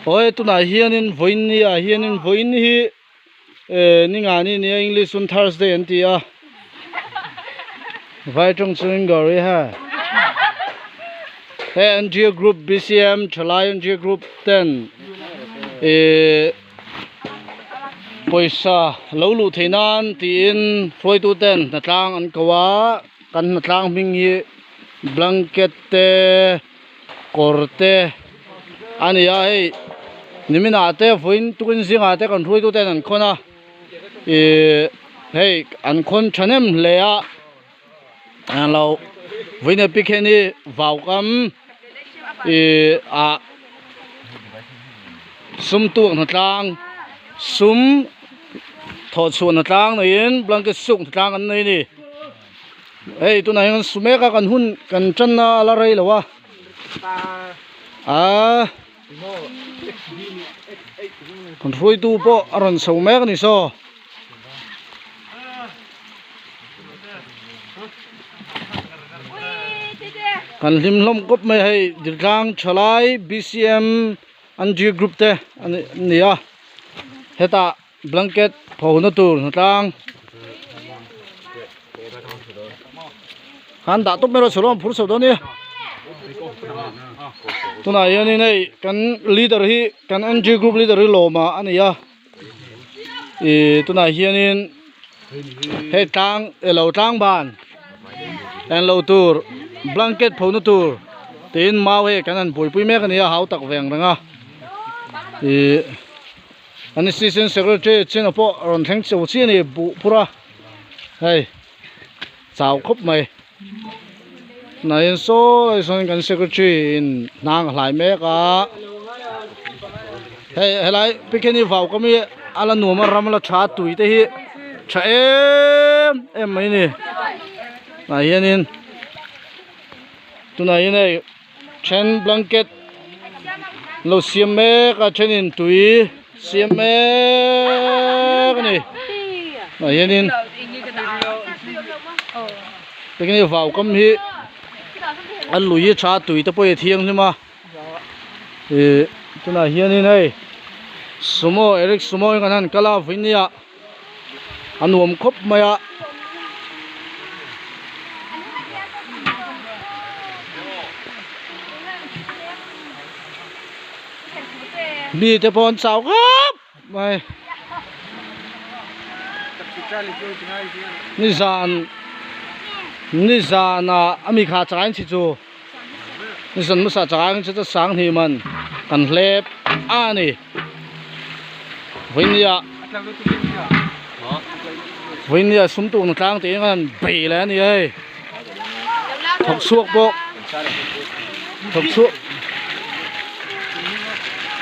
Awi tunah hianin vawiin ni ah hianin vawiin hi eh ningani nia english chuan thursday an ti a vai tawng chuan gauri ha he N_G_O group B_C_M thalai N_G_O group ten eh pawisa lo luh theih nan tiin hruaitu ten hnatlang an ko a kan hnatlang hming hi blanket te. Kawr te a ni a hei niminah te vawiin tukin zingah te kan hruaitu ten an khawn a ihh hei an khawn thahnem hle a englo vawiin epic hian hi vaukam ihh ah sum tuak hnatlang sum thawh chhuah hnatlang neiin blanket suk hnatlang an nei a ni. Hei tunah hian su mek a kan hun kan tanna a la rei lo a aaa kan hruaitu pawh a rawn chho mek a ni saw. Kan hlim hlawm kawp mai a hei Diltlang Thalai B_C_M N_G group te a ni a hetah. Blanket phona tur hnatlang han dah tawp mai rawh chho rawh phur chho dawn nia tunah hianin hei kan leader hi kan N_G group leader hi lawma a ni a ih tunah hianin hei tlang elo tlang ban englo tur blanket phona tur tiin mau hei kan han buaipui mek a ni a hau tak ve ang reng a ih. An assistant secretary china pawh a rawn thleng chho chiah a ni buh phur a hei chau khawp mai tunah saw lai sawn kan secretary in hnang a hlai mek a hei helai picnic vau ka mi a la nuam a ram la tha tui te hi tha em em mai a ni tah hianin tunah hian hei. Then blanket lo siam mek a thenin tui siam mek a ni tah hianin tikhian hei vau kam hi a lui hi tha tui te pawh hi a thianghlim a ih tunah hianin hei sumo eric sumo hi kan han kal a vawinia. A nuam khawp mai a. Mi te pawh an chau khawp mai. Nizan nizanah a mi kha changin chhi chu nizan hmasa changin chhi chu sanghnih man kan hlep a ni. Vawinia Vawinia sum tukna tlang te hian bei leh a ni hei thawk chhuak pawh thawk chhuak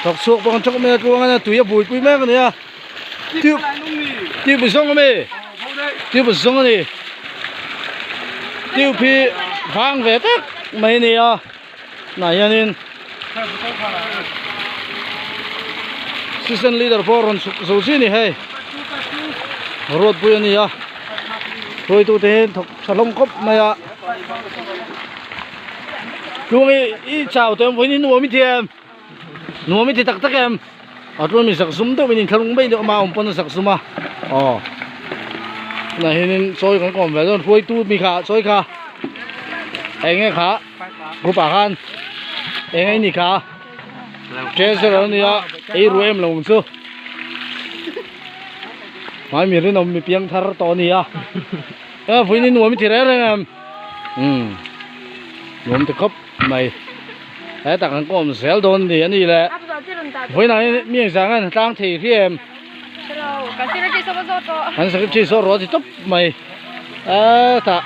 thawk chhuak pawh an thawk mai a tluang a tui a buaipui mek a ni a tube tube zawng a mi tube zawng a ni tube hi vang ve tak mai a ni a. Tunah hianin Assistant leader pawh rawn chhuk zo chi a ni hei Ruatpui a ni a hruaitute hi thawk tha hlawm khawp mai a Tlung i i chau tawh em vawiin hi nuam i ti em nuam i ti tak tak em a tlung mi zak zum deuh in inthlahrung mai deuh a awm pawn a zak zum a aw tunah hianin chawi kan kawm ve dawn hruaitu mi kha chawi kha eng nge kha. Group ah khan eng a ni kha treasurer a nia ei ru em lo ang chu hmai mi rinawm mi piang thar tawh a ni a e vawiin hi nuam i ti reng reng em umm nuam ti khawp mai hetah kan kawm zel dawn a ni a ni le vawiinah hian mi engzah nge an tlang thei hri em kan secretary saw rawh a ti tawp mai. Hetah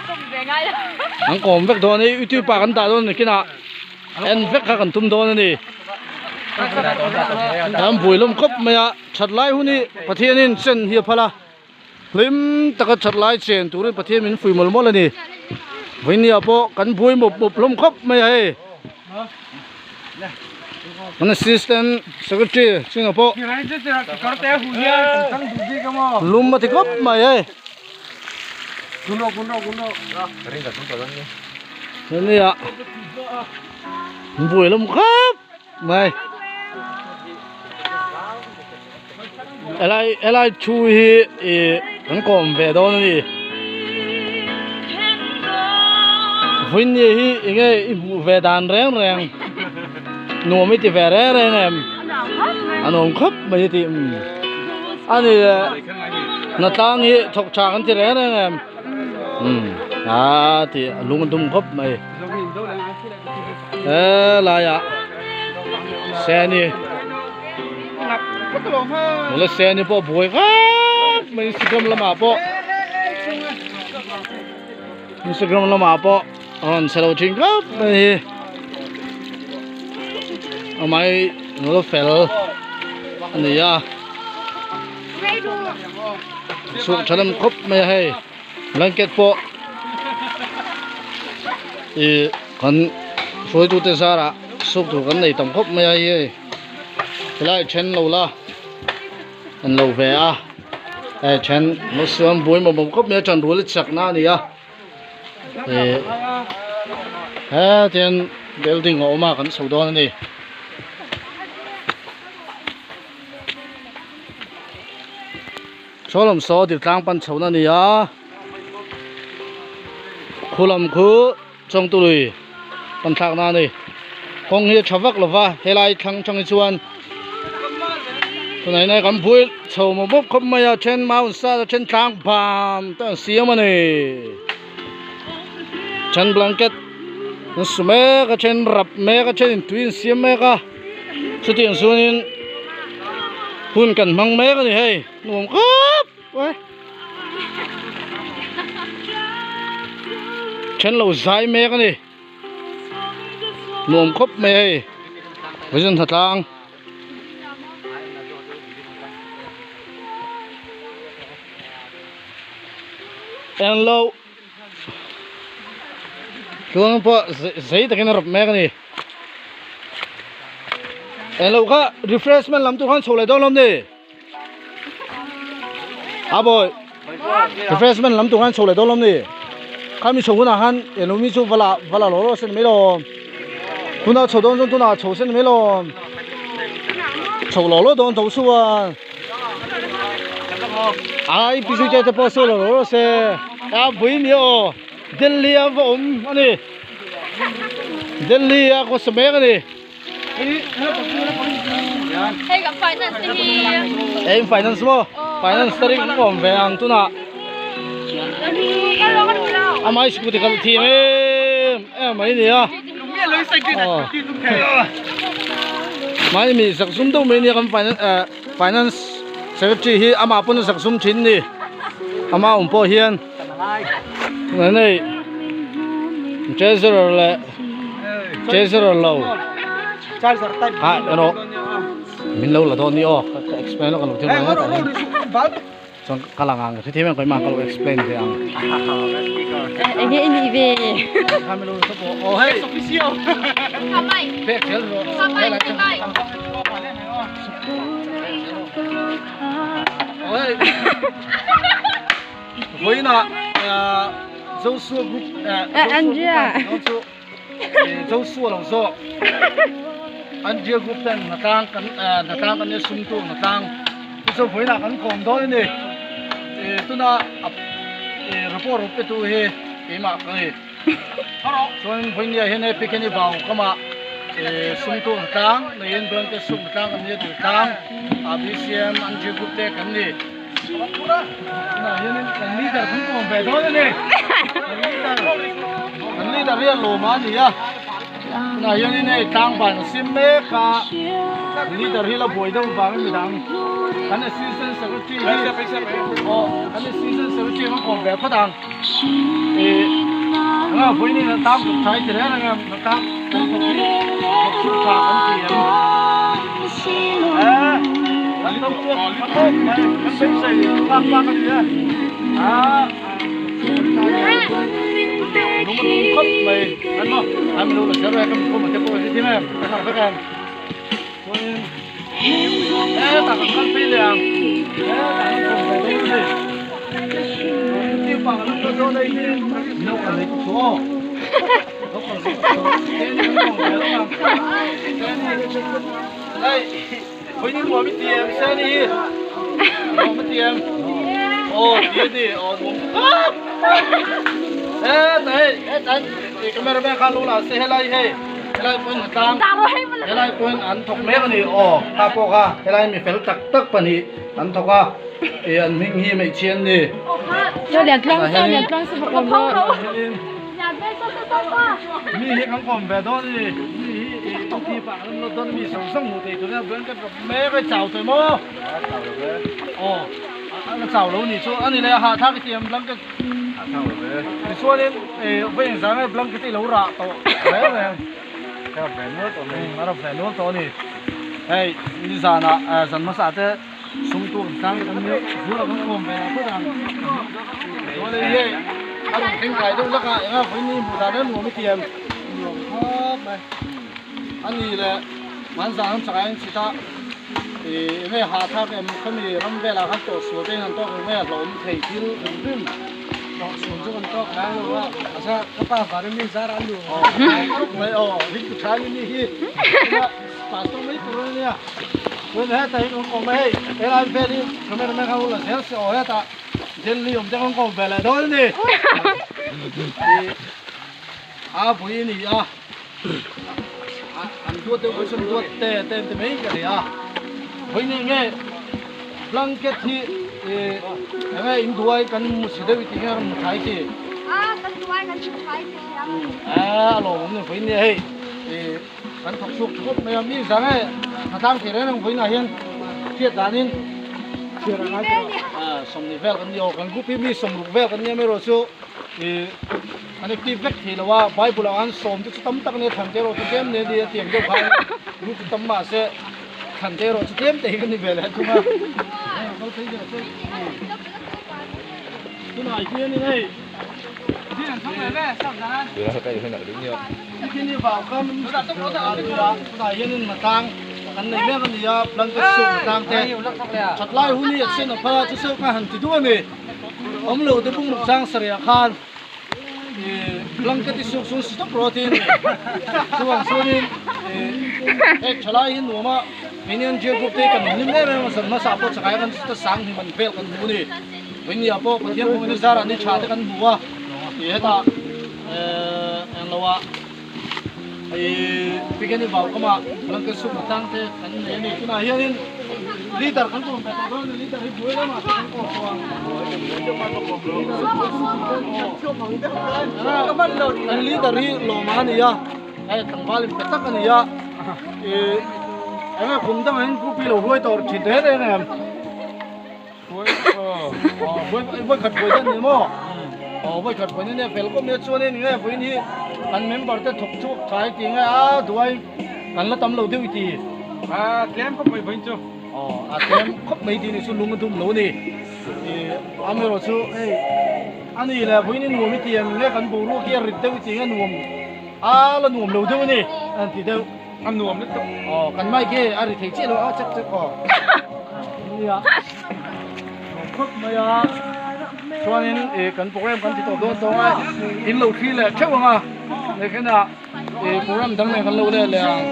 an kawm vek dawn a ni youtube ah kan dah dawn a ni kinah en vek kha kan tum dawn a ni an buai lawm khawp mai a that lai hun hi Pathianin chen hi a phal a hlim taka that lai chen turin Pathian min fui mawlh mawlh a ni vawinia pawh kan buai mawp mawp hlawm khawp mai a hei. Kan assistant secretary chungah pawh lum a ti khawp mai hei henia buai lum khawp mai. Helai helai thu hi ih kan kawm ve dawn a ni vawinia hi eng nge i hmuh ve dan reng reng nuam i ti ve reng reng em a nuam khawp mai a ti umm a ni leh hnatlang hi thawk tha kan ti reng reng em umm aa tih a lung a dum khawp mai helaiah seni nula seni pawh buai khawp mai Instagram lamah pawh Instagram lamah pawh a rawn chhe lo thin khawp mai hi amah hi nula fel a ni a chhuak tha lam khawp mai a hei. Blanket pawh ih kan hruaitute zarah suk tur kan nei tam khawp mai a hei helai then lo la an lo ve a hei then lo siam buai mawm mawm khawp mai a ṭan rual hi chakna a ni a ih hetiang building a awm a kan chho dawn a ni. Saw lam saw Diltlang pan chhohna a ni a khu lam khu Chawngtului pan thlakna a ni kawng hi a tha vak lo va helai thlang atang hi chuan tunah hian kan buai chho mawp mawp khawp mai a then mau an sat a then tlang bam te an siam a ni then blanket an su mek a then rap mek a then in tui an siam mek a. Chutiang chuanin hun kan hmang mek a ni hei nuam khawp mai then lo zai mek a ni nuam khawp mai hei vawiin hnatlang. Englo tluang pawh zei takin a rawp mek a ni. Englo kha refreshment lam tur khan chho leh dawn lawm ni? A bawi refreshment lam tur khan chho leh dawn lawm ni? Kha mi chho hunah khan englo mi chu va la va la law law se ni mai lawm. Tunah chho dawn chuan tunah chho se ni mai lawm. Chho law law dawn tho chuan ai pi zui te te pawh saw law law se a vui ni aw. Delhi a va awm a ni Delhi a kawsa mek a ni Hei kan finance te hi Hei finance maw finance te ring an awm ve ang tunah amah scooty kal thiam em em mai ni a mahni mi zak zum deuh mai nia kan finance finance secretary hi amah pawn a zak zum thin a ni amah awm pawh hian. Nei treasurer leh treasurer lo ah erawh min lo la dawn ni aw ka explain lawk a lo thil mai mai chuan ka lang ang hrethiam em keimah ka lo explain ve ang enge i nih ve aw hei pek zel rawh Vawiinah Joshua group Joshua lo zawk Andria group ten hnatlang kan hnatlang kan nia sumtu hnatlang chu chu vawiinah kan kawm dawn a ni tuna report pe tu hi keimah ka ni chuan vawinia hian hei Pikeni vau kamah sumtu hnatlang neiin blanket sum hnatlang kan nia Diltlang BCM Andria group te kan ni. Tunah hianin kan leader kan kawm ve dawn a ni. Kan leader kan leader hi a lawm a ni a. Tunah hianin hei tlangban a sim mek a. Leader hi la buai deuh vangin midang kan assistant secretary hi aw kan assistant secretary kan kawm ve phawt ang. Ih anga vawiin in tlang thawk tha i ti reng reng a tlang kan thawk hi thawk chhuk tha kan ti em. Kan lo chhuak tha khawp mai kan beisei phak bak a ni a ah lung a tum khawp mai an maw an lo la kher e ka mikhawm te pawh hi thim em ka thar vek em chuanin hetah kan kal phei leh ang hetah kan kawm ve dawn a ni tiu pah kan lo kal dawn a hi no kal leh chu aw. Nuam a ti em? Aw ti a ni aw nuam khawp he ta hei he ta camera man khan lo la se helai hei helai pawhin a tlang helai pawhin an thawk mek a ni aw kha pawh kha helai mi fel tak tak pahnih an thawk a ih an hming hi hmeichhia an ni. Mi hi kan kawm ve dawn a ni mi hi ih ti pah an lo dawn mi zawng zawng hmuh theih tur hian blanket rawp mek a chau tawh maw aw a chau lo ni chu a ni leh a hahthlak i ti em blanket tichuanin ih vawi engzah nge blanket hi lo rah tawh reng reng a rap ve nual tawh a rap ve nual tawh a ni hei nizanah zan hmasa te. Sumtu kan tlang kan nia zul a kan kawm ve lah phawt ang. Chuan hei hi a rawn thleng kai deuh lak a enga vawiin ni hmuh dan em nuam i ti em? Nuam khawp mai. A ni leh hmanzah an chak aiin chhit a ih enge hahthlak em khami ram velah khan tawh sual te in an tawk ang nge hlauhawm thei thil hrim hrim tawh sual chu kan tawk ngai lo a. Acha ka pa var mi zar an lu. Aw mai aw ring tu tha ni hi. Pastor mai tur a nia. Tun hetah hi kan kawm a hei helai vel hi camera man khan la zel se aw hetah Delhi awm te kan kawm ve leh dawn a ni. A pui a ni a an duat deuh pawh sawn duat te te an ti mai ka nia. Vawiin nge blanket hi ih enge in duai kan mu si deuh i tih hian a rawn mu thlai chi. A kan duai kan mu thlai chi sia. A lawmawm ni vawiin nia hei ih. Kan thawk chhuak khawp mai a, mi zang e a tlang thei reng reng vawiinah hian hriat danin chhiar a ngai tawh a, sawmhnih vel kan ni aw, kan group hi mi sawmruk vel kan nia mai erawh chu ih an active vek thei lo a, bible ah khan sawm te chu tam tak a nia thlan te erawh chu tlem nen a ni a tiang deuh khan group chu tam mahse thlan te erawh chu tlem te hi kan ni ve leh thung a, tunah hianin hei. Tunah hianin matlang kan nei mek a ni a, blanket soup matlang te that lai hun hi a chhiat a phal a, chu saw kha han ti duh a ni. Awm lo te bung ruk chang sarih ah khan ih blanket i suk chu si tawp rawh tiin chuvang chuanin ih hei tha lai hi nuam a, keini an jail group te hi kan hlim em em a, zan hmasa pawh chakai kan sang hlim an vel kan hmu a ni. Vawini ah pawh Pathian kawngin zarah ni tha te kan hmu a, ih hetah eh eng lo ah ih Pickeni vau kawmah blanket soup atang te kan nei a ni. Tunah hianin leader kan kawm ve tawh dawn a ni, leader hi buai lamah te kan kawm tawh ang. Kan leader hi Lawma a ni a, hei tlangval in pe tak a ni a, ih eng nge kum dangah hian group hi lo hruai tawh thin reng reng em? Vawi khat vawi dan ni maw? Aw vawi khat vawi nia fel kawp nia chuanin nge vawiin hi kan member te thawk chhuak tha i ti nge a duai kan la tam lo deuh i ti. A tlem khawp mai vawiin chu. Aw a tlem khawp mai ti ni chu lung a dum lo ni. Amaherawh chu hei a ni le vawiin hi nuam i ti em nge kan boruak hi a rit deuh i ti nge nuam a la nuam lo deuh a ni a han ti deuh. A nuam lutuk. Aw kan mic hi a ri thei chiah lo a chek chek aw. Nia. Khawp mai a. Chuanin eh kan program kan ti tawh dawn tawng a. In lo thli leh theuh ang a. Leh khenah eh program dang nen kan lo leh leh ang.